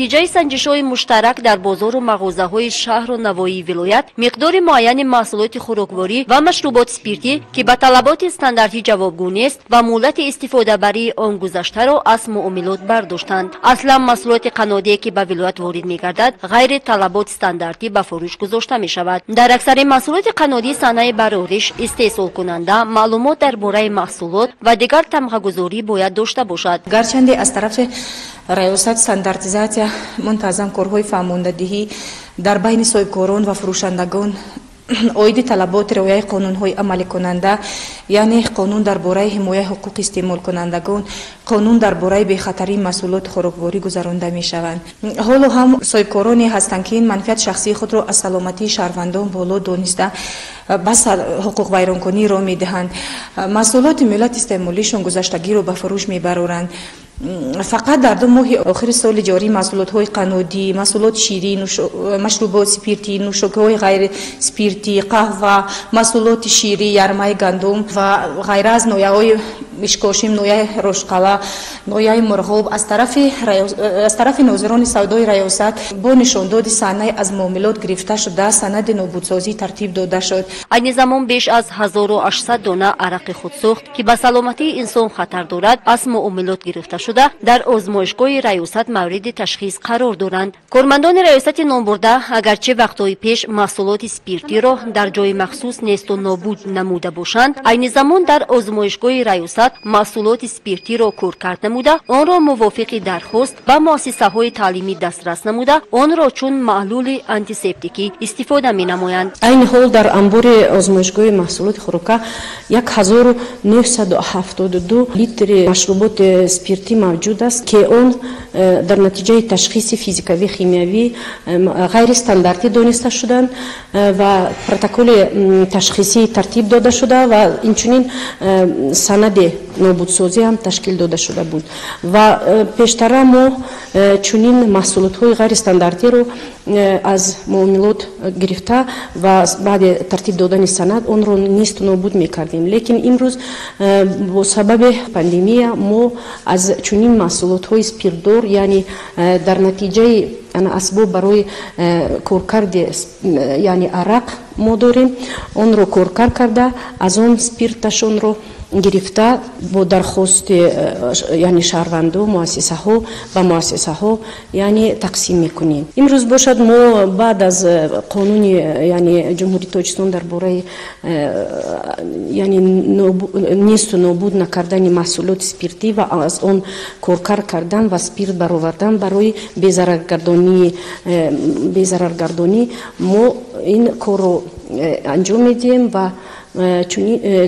Натиҷаи санҷишҳои муштарак дар бозору мағозаҳои шаҳру навоии вилоят миқдори муайяни маҳсулоти хӯрокворӣ ва машруботи спиртӣ, ки ба талаботи стандартӣ ҷавобгӯ нест ва муҳлати истифодабарии он гузаштаро аз муомилот бардоштанд. Аслан маҳсулоти қаннодие, ки ба вилоят ворид мегардад, ғайри талаботи стандартӣ ба фурӯш гузошта мешавад. Дар аксари маҳсулоти қаннодӣ санаи барориш, истеҳсолкунанда, маълумот дар бораи маҳсулот ва дигар тамғагузорӣ бояд дошта бошад. Гарчанде аз тарафи раёсат стандартизатсия мунтазам корҳои фаҳмондадиҳӣ дар байни соҳибкорон ва фурӯшандагон оиди талаботи риояи қонунҳои амаликунанда, яъне қонун дар бораи ҳимояи ҳуқуқи истеъмолкунандагон, қонун дар бораи бехатарии маҳсулоти хӯрокворӣ гузаронда мешаванд. Ҳоло ҳам соҳибкороне ҳастанд, ки ин манфиати шахсии худро аз саломатии шаҳрвандон боло дониста бас ҳуқуқвайронкунӣ роҳ медиҳанд. Маҳсулоти муҳлати истеъмолишон гузаштагиро ба фурӯш мебароранд. Фақат дар 2 моҳи охири соли ҷорӣ маҳсулотҳои қаннодӣ, маҳсулоти ширӣ, машруботи спиртӣ, нӯшокиҳои ғайриспиртӣ, қаҳва, маҳсулоти ширӣ, ярмаи гандум ва ғайра аз ноҳияҳои Ишкошим, ноҳияи Рошқала, ноҳияи Мурғоб аз тарафи нозирони савдои раёсат бо нишондоди санаи аз муомилот гирифта шуда санади нобудсозӣ тартиб дода шуд. Айни замон беш аз 1800 дона арақи худсӯхт, ки ба саломатии инсон хатар дорад, аз муомилот гирифта шуда дар озмоишгоҳи раёсат мавриди ташхис қарор доранд. Кормандони раёсати номбурда агарчи вақтҳои пеш маҳсулоти спиртиро дар ҷои махсус несту нобуд намуда бошанд, айни замон дар озмоишгоҳи раёсат маҳсулоти спиртиро коркард намуда, онро мувофиқи дархост ба муассисаҳои таълимӣ дастрас намуда, онро чун маҳлули антисептикӣ истифода менамоянд. Айни ҳол дар анбори озмоишгоҳи маҳсулоти хӯрока 1972 литри машруботи спиртӣ мавҷуд аст, ки он дар натиҷаи ташхиси физикавӣ химиявӣ ғайристандартӣ дониста шуданд ва протоколи ташхисӣ тартиб дода шуда ва инчунин санади нобудсозӣ ҳам ташкил дода шуда буд. Ва пештара мо чунин маҳсулотҳои ғайристандартиро аз муомилот гирифта ва баъди тартиб додани санад онро несту нобуд мекардем. Лекин имрӯз бо сабаби пандемия мо аз чунин маҳсулотҳои спиртдор, яъне дар натиҷаи асбоб барои коркарди яъне арақ мо дорем, онро коркард карда аз он спирташонро гирифта бо дархости яъне шаҳрванду муассисаҳо ба муассисаҳо яъне тақсим мекунем. Имрӯз бошад мо баъд аз қонуни яъне Ҷумҳурии Тоҷикистон дар бораи яъне несту нобуд накардани маҳсулоти спиртӣ ва аз он коркард кардан ва спирт баровардан барои безараргардонӣ мо ин корро анҷом медиҳем ва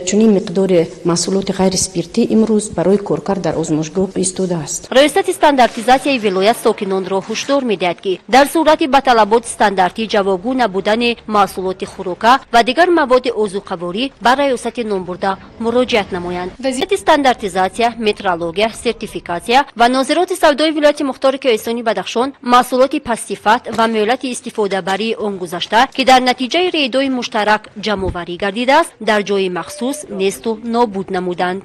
чунин миқдори маҳсулоти ғайриспиртӣ имрӯз барои коркард дар озмоишгоҳ истодааст. Раёсати стандартизатсияи вилоят сокинонро ҳушдор медиҳад, ки дар сурати ба талаботи стандартӣ ҷавобгӯ набудани маҳсулоти хӯрока ва дигар маводи озуқаворӣ ба раёсати номбурда муроҷиат намоянд. Вазифати стандартизатсия, метрология, сертификатсия ва нозироти савдои вилояти мухтори Кӯҳистони Бадахшон маҳсулоти пастсифат ва муҳлати истифодабарии он гузашта, ки дар натиҷаи рейдҳои муштарак ҷамъоварӣ гардидааст, дар ҷои махсус несту нобуд намуданд.